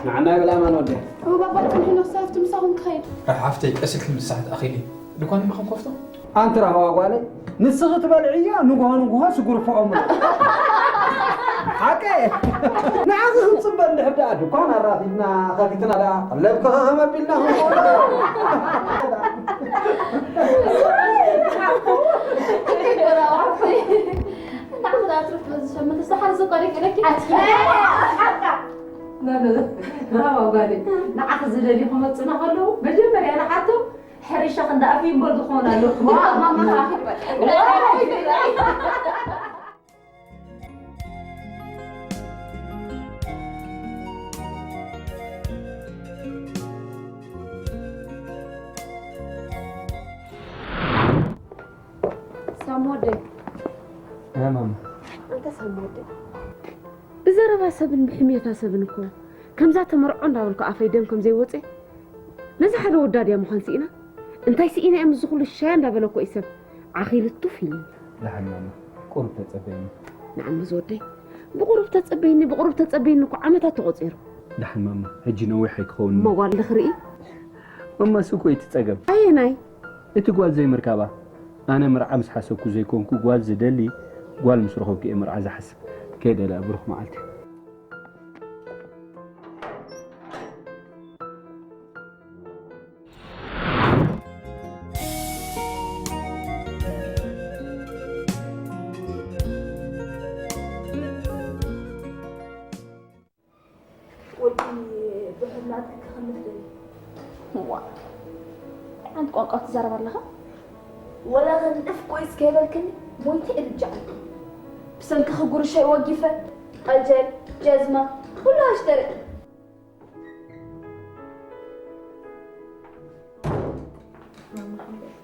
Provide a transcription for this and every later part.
ንዓና ይብል ኣማን ወደይ። እወ ባባ፣ ጽንሒ ነፍሲ ሃፍቲ ምሳኹም ክኸይድ። ራህ ሓፍተይ፣ ቀስ ኢልኪ ምሳሕ ተኣኺሊ። ድኳን እማ ክንከፍቶ? ኣንቲ ራህዋ ጓለይ፣ ንስኺ ትበልዕዮ ንግሆ ንግሆ ስጉርፍኦም። ሓቀ። ንዓኺ ክንጽበ እንድሕር ደኣ ድኳን ኣራኺብና ከፊትና ደኣ ቀለብኪ ኸም ኣቢልና ክንከፍቶ። ብራቮ ጓለይ። ንዓኺ ዝደልዩ ክመጹና ከለዉ መጀመርያ ንሓቶም ሕርሻ ክንዳ ኣፍዩ እምበር ዝኾን ኣሎ። ሳም ወደይ። እያ ማማ። ኣንታ ሳም ወደይ። ብዘረባ ሰብን ብሕሜታ ሰብን እኮ ከምዛ ተመርዖ እንዳበልኩ ኣፈይ ደም ከም ዘይወፀ ነዚ ሓደ ወዳድ እያ ምዃን ስኢና እንታይ ስኢና እያ ምስዚ ኩሉ ሻያ እንዳበለ እኮ እዩ ሰብ ዓኺሉ ቱፍ ኢሉ። ደሓን ማማ ቁሩብ ተፀበይኒ። ንዓም ዝወደይ ብቁሩብ ተፀበይኒ ብቁሩብ ተፀበይኒ እኮ ዓመታት ተቆፂሩ። ደሓን ማማ ሕጂ ነዊሕ ኣይክኸውን እሞ። ጓል ክርኢ። ማማ እሱ እኮ እዩ እቲ ፀገም። ኣየናይ? እቲ ጓል ዘይምርካባ። ኣነ መርዓ ምስ ሓሰብኩ ዘይኮንኩ ጓል ዝደሊ ጓል ምስ ረኸብኩ እየ መርዓ ዝሓስብ። ከይደ ደኣ ብሩኽ መዓልቲ። ወዲ ብሕርናት ክኽልፍ ደልዩ። እዋ ሓንቲ ቋንቋ ትዛረብ ኣለኻ? ወላ ክንድፍ ኮይስ ከይበልክኒ ሞይተ እየ ልጃ ዓልኩ። ብሰንክኺ ጉርሻይ ወጊፈ፣ ቀጀል፣ ጀዝማ፣ ኩሉ ኣሽተርቂ።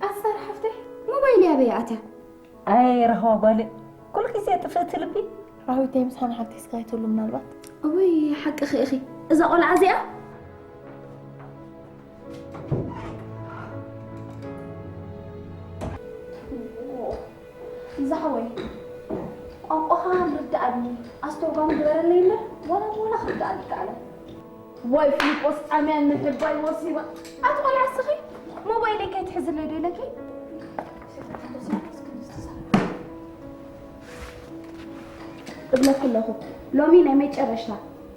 ኣሰር ሓፍተይ ሞባይለይ ኣበይ ኣትያ? ኣይ ራህዋ ጓለይ ኩሉ ግዜ ጥፍእቲ ልቢ። ራህዊተይ ምሳና ሓቲስካ ኣይትብሉ ምናልባት። እውይ ሓቅኺ ኢኺ እዛ ቆልዓ እዚኣ። ዝሓወይ ቋንቋኻ ንርድኣኒ ኣስተርጓሚ ግበረለይ እምበር ዋላ ዋላ ክርድኣኒ ይከኣለን። ዋይ ፊሊጶስ ጻምያን ምሕባይ ወሲባ። ኣቲ ቆልዓ እስኺ ሞባይለይ ከይትሕዝለይ ዶ ኢለኪ? እብለኪ ኣለኹ ሎሚ ናይ መጨረሽታ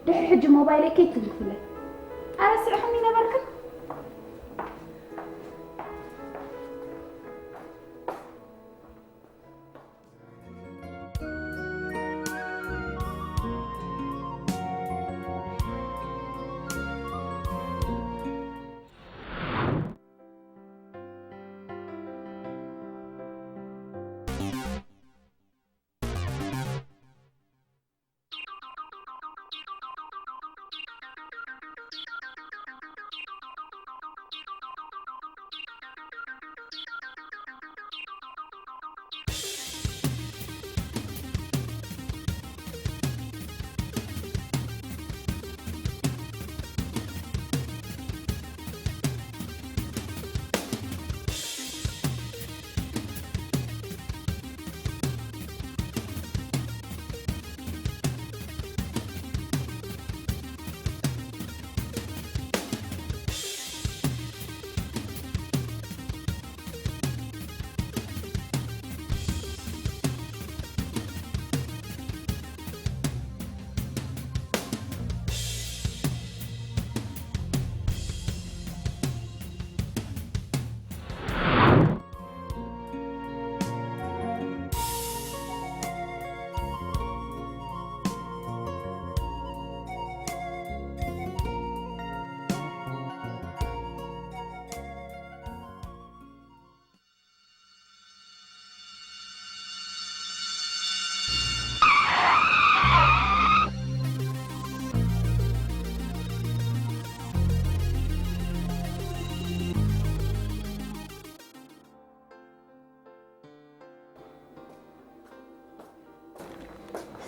ድሕሪ ሕጂ ሞባይለይ ከይትልክፍለይ። ኣረ ስርሕኒ ነበርክን።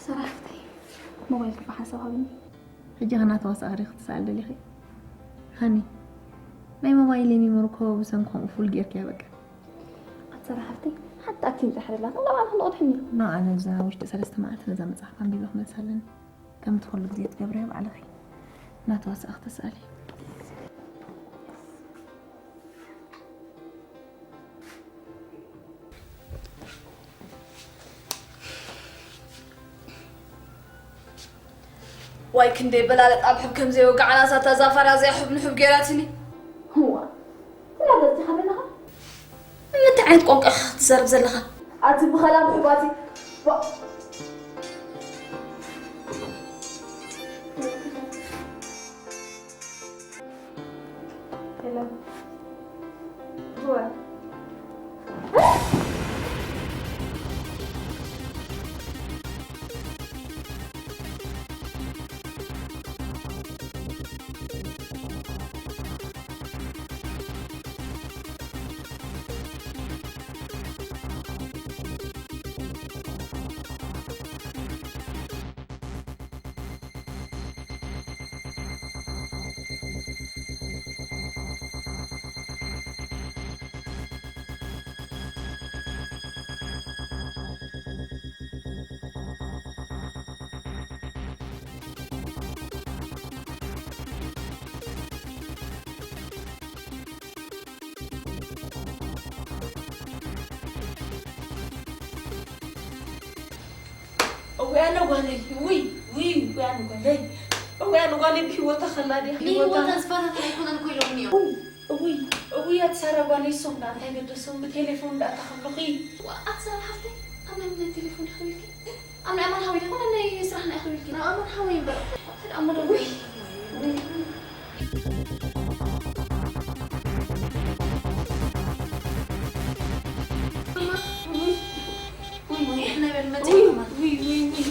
ሰራሕተይ ሞባይልኪ ብሓንሳብ ሃብኒ። ሕጂ ከ ናተዋሳእኺ ዲኺ ክትስኣሊ ደሊኺ? ሃኒ ናይ ሞባይለይ ሚሞሪ እኮ ብሰንኪ ከምኡ ፉል ጌርክያ በቃ። ኣቲ ሰራሕተይ ሓንቲ ኣክቲንግ ጥራሕ ደላትኒ ናባና ክንቕድሕኒ። ኖ ኣነ እዛ ውሽጢ ሰለስተ መዓልቲ ነዛ መጽሓፍ ኣንቢበ ክመልሳ ኣለኒ። ከምቲ ኩሉ ግዜ ትገብርዮ ባዕልኺ። እናተዋሳእኺ ተሳእሊ። ዋይ ክንደይ በላለጥ ኣብ ሕብ ከም ዘይወግዓና ሳታ ዛፋራ እዚኣ ሕብ ንሕብ ገይራትኒ። እዋ፣ ስላ በዚኻ ዘለኻ? ብምንታይ ዓይነት ቋንቋ ኢኻ ክትዛረብ ዘለኻ? ኣቲ ብኸላ ምሕባቲ። ባ- እውያ ነጓለይ፣ ውይ፣ ውይ፣ እውያ ነጓለይ፣ እውያ ነጓለይ፣ ብህይወታ ከላ ድያ? ብህይወታ? ዝፈታተን ኣይኮነን እኮ ኢሎምኒ እዮም። ውይ፣ ውይ፣ ውይ፣ ኣቲ ሳራ ጓለይ፣ እሶም ደኣ እንታይ ገደሶም? ብቴሌፎን ደኣ ተኸብሉኺ። ዋ፣ ኣቲ ሳራ ሓፍተይ፣ ኣብ ናይ ምንታይ ቴሌፎን ይኽብልኪ? ኣብ ናይ ኣማን ሓወይ ዲኹም? ኣብ ናይ ስራሕና ኢኹም ኢልኪ? ናብ ኣማን ሓወይ እምበር። ሕድ ኣሞ ደውል። ውይ፣ ውይ፣ ውይ፣ ውይ፣ ውይ፣ ውይ፣ ውይ፣ ውይ፣ ውይ፣ ውይ፣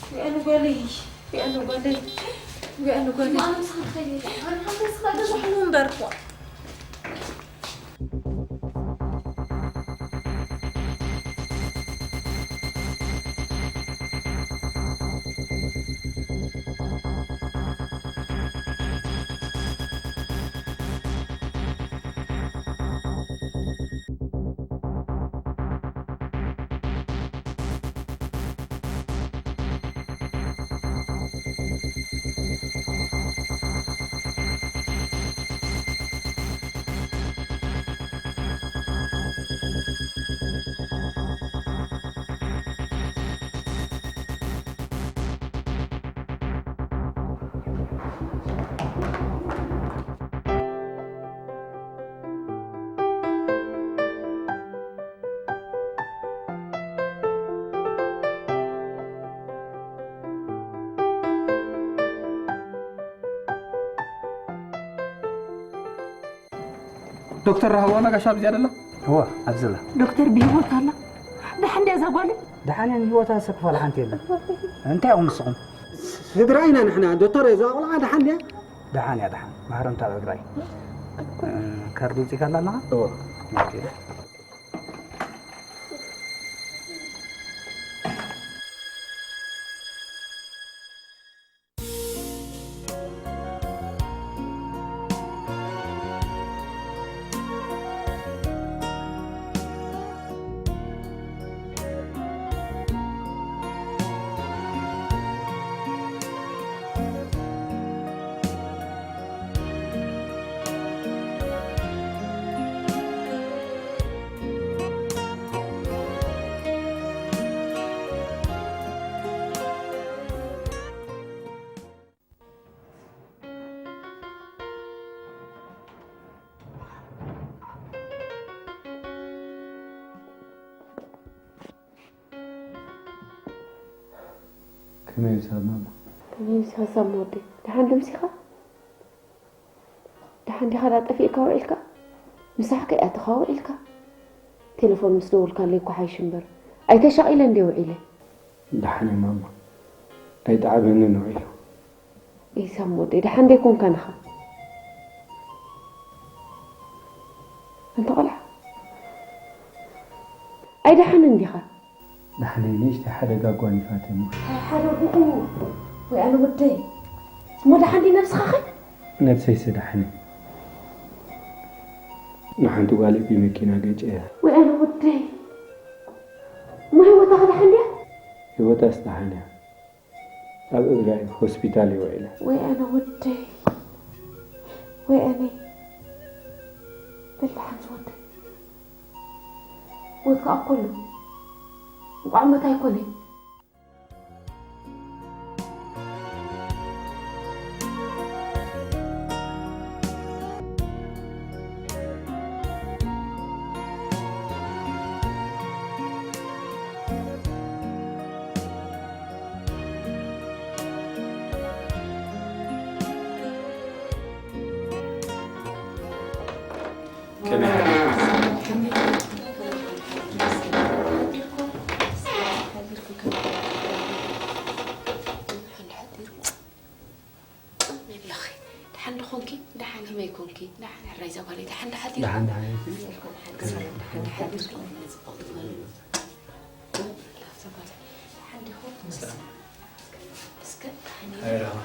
ውይ፣ ኣነ ጓለይ፣ ኣነ ጓለይ፣ ኣነ ጓለይ። ኣነ ምሳኻ ክኸይድ እየ። ኣነ ሓንተ ስኻ ገዛ ሕኑ እምበር። ዶክተር ረሃብዋና ጋሻ ኣብዚኣ ደላ? እዋ፣ ኣብዚ ኣላ። ዶክተር ብህይወት ኣላ? ደሓን ድያ እዛ ጓለይ? ደሓን እያ፣ ንህይወታ ዘሰክፋላ ሓንቲ የለን። እንታይ ኢኹም ንስኹም? ስድራ ኢና ንሕና። ዶክተር፣ እዛ ቆልዓ ደሓን ድያ? ደሓን እያ፣ ደሓን። ማህረምታ ኣብ እግራ እዩ። እ፣ ካርድ ውፅኢካ ኣላ ኣለኻ? እዋ። ኦኬ። ከመይ ምሳብ ማማ? ከመይ ምሳብ ሳም ወደይ? ደሓን ዶ ምሲኻ? ደሓን ዲኻ? ዳ ጠፊእካ ውዒልካ? ምሳሕ ከይ ኣተኻ ውዒልካ? ቴሌፎን ምስ ደወልካለይ እኮ ሓይሽ እምበር። ኣይተሻቒለ እንድየ ውዒለ። ደሓን እየ ማማ። ኣይጠዓመንን ውዒሉ። ኢሳም ወደይ፣ ደሓን ደይኮንካን ኢኻ? ኣንታ ቆልዓ፣ ኣይደሓንን ዲኻ? ደሓነይ፣ ንእሽተይ ሓደጋ ኣጓኒፋት እሞ። ኣይሓደጉኹ ወይ ኣነ ወደይ። እሞ ደሓን ድዩ ነብስኻ ኸ? ነብሰይስ ደሓነይ። ንሓንቲ ጓለይ ብመኪና ገጨያ። ወይ ኣነ ወደይ። እሞ ህይወታ ኸ ደሓን ድያ? ህይወታስ ደሓን እያ። ኣብ እግራ እዩ ሆስፒታል ይውዒላ። ወይ ኣነ ወደይ፣ ወይ ኣነ በልሓን ዝወደይ፣ ወይ ከዓ ኮሎ እንቋዕ ሞት ኣይኮነ። ከመይ ሓዲርኩም? ደሓን ድኾንኪ? ደሓን ከመይ ኮንኪ? ደሓን ሕራይ እዛ ጓለይ፣ ደሓን ደሓን ድዩ? ደሓን ደሓን ኢኺ? ደሓን ደሓን ድዩ? ደሓን ዲኹም? ደሓን ዲኹም? እስከ ደሓን እዩ። ሃይ ራህዋ፣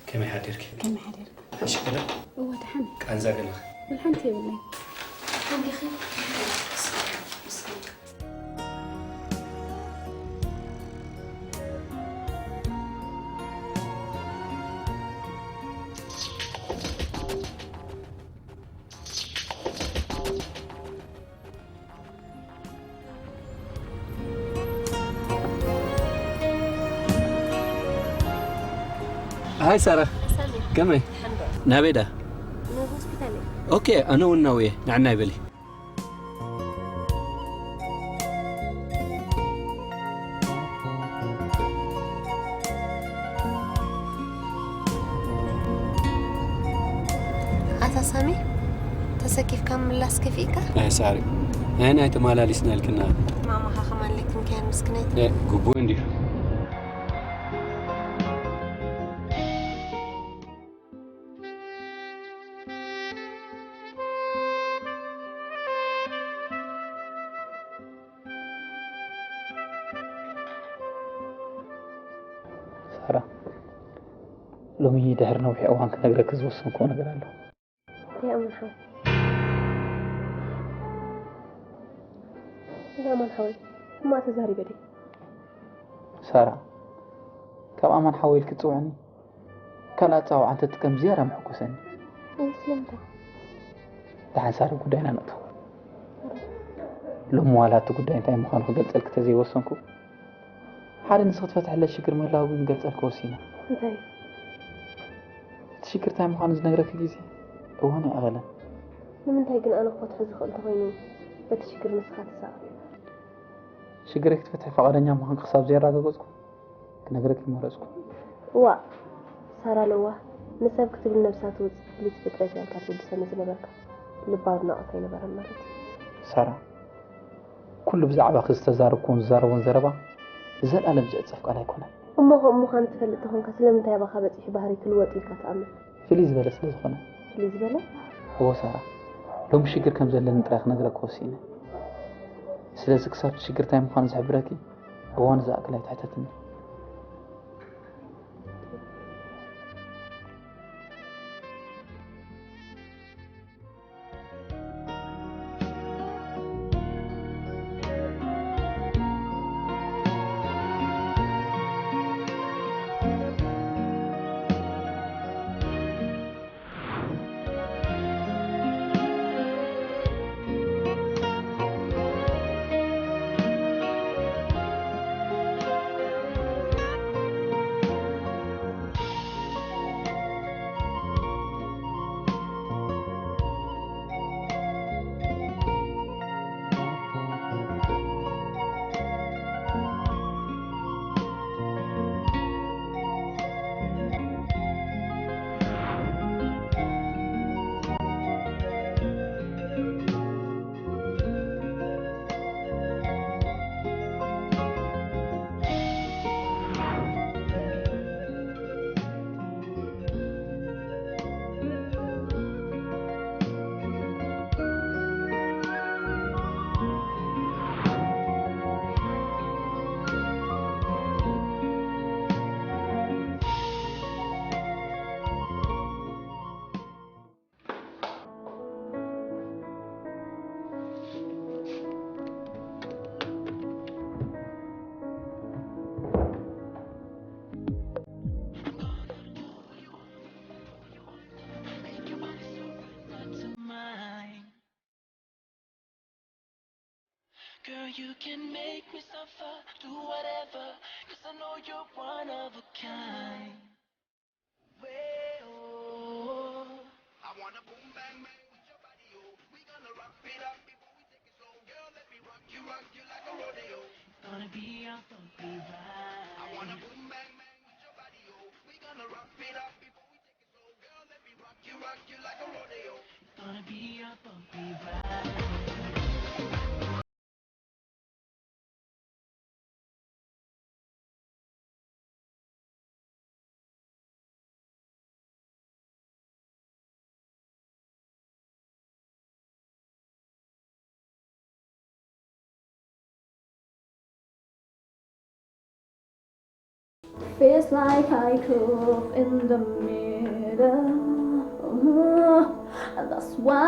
ከመይ ሓዲርኪ? ከመይ ሓዲርካ? ሕሽ ገለ? እወ ደሓን። ቃንዛ ገለ? ወላ ሓንቲ የብለይ። ደሓን ዲኺ? ሃይ ሳራ። ሳሚ። ከመይ? ሓንዶ። ናበይ ዳ? ንሆስፒታል እየ። ኦኬ፣ ኣነ እውን ናብኡ እየ። ንዓና ይበሊ። ኣታ ሳሚ፣ ተሰኪፍካ ምምላስ ከፊእካ? ኣይ ሳሪ፣ ኣየናይ ተመላሊስና ኢልክና? ማማኻ ከማን ለክን ከያን ምስክነይቲ። እ፣ ግቡእ እንዲዩ። ሳራ፣ ሎሚ ድሕሪ ነዊሕ እዋን ክነግረኪ ዝወሰንክዎ ነገር ኣሎ። እንታይ ኣማን ሓወይ? እንታይ ኣማን ሓወይ? እማ ተዛሪበ ድየ? ሳራ፣ ካብ ኣማን ሓወይ ኢልኪ ትጽውዕኒ? ካልእ ኣጸዋውዓ እንተትጥቀም ዝያዳ ምሐጎሰኒ። እይ፣ ስለምንታይ? ደሓን ሳሪ፣ ጉዳይና ነእትዎ። ሎሚ ዋላ እቲ ጉዳይ እንታይ ምዃኑ ክገልጸልኪ ተዘይወሰንኩ፣ ሓደ ንስኺ ትፈትሕለይ ሽግር ምህላው ግን ክገልጸልኪ ወሲነ። እንታይ? እቲ ሽግር እንታይ ምዃኑ ዝነግረኪ ግዜ እዋኑ ኣይኣኸለን። ንምንታይ ግን ኣነ ክፈትሖ ዝኽእል እንተኾይኑ በቲ ሽግር ንስኻ ትሳቐ? ሽግረይ ክትፈትሒ ፈቓደኛ ምዃንኪ ክሳብ ዘየረጋገጽኩ ክነግረኪ ምመረጽኩ። እዋእ፣ ሳራ ለዋህ፣ ንሰብ ክትብል ነብሳ ትውጽእ ፍልይቲ ፍጥረት እያ ኢልካ ትውድሰኒ ዝነበርካ። ልባዊ ኣድናቖት ኣይነበረን ማለት እዩ። ሳራ፣ ኩሉ ብዛዕባኺ ዝተዛረብኩዎን ዝዛረቦን ዘረባ ንዘለኣለም ዝዕጸፍ ቃል ኣይኮነን። እሞ ከምኡ ምዃኑ ትፈልጥ ተኾንካ ስለምንታይ ኣባኻ በጺሑ ባህርይ ክልወጥ ኢልካ ትኣምን? ፍልይ ዝበለ ስለ ዝኾነ። ፍልይ ዝበለ? እወ ሳራ፣ ሎሚ ሽግር ከም ዘለኒ ጥራይ ክነግረኪ ወሲነ። ስለዚ ክሳብ እቲ ሽግር እንታይ ምዃኑ ዝሕብረኪ እዋኑ ዝኣክል ኣይትሕተትኒ። You can make me suffer, do whatever, cause I know you're one of a kind. Way, oh. I wanna boom bang bang with your body, oh. We gonna rock it up before we take it slow. Girl, let me rock you, rock you like a rodeo. It's gonna be a bumpy ride. I wanna boom bang bang with your body, oh. We gonna rock it up before we take it slow. Girl, let me rock you, rock you like a rodeo. It's gonna be a bumpy ride. Feels like I cook in the middle. And that's why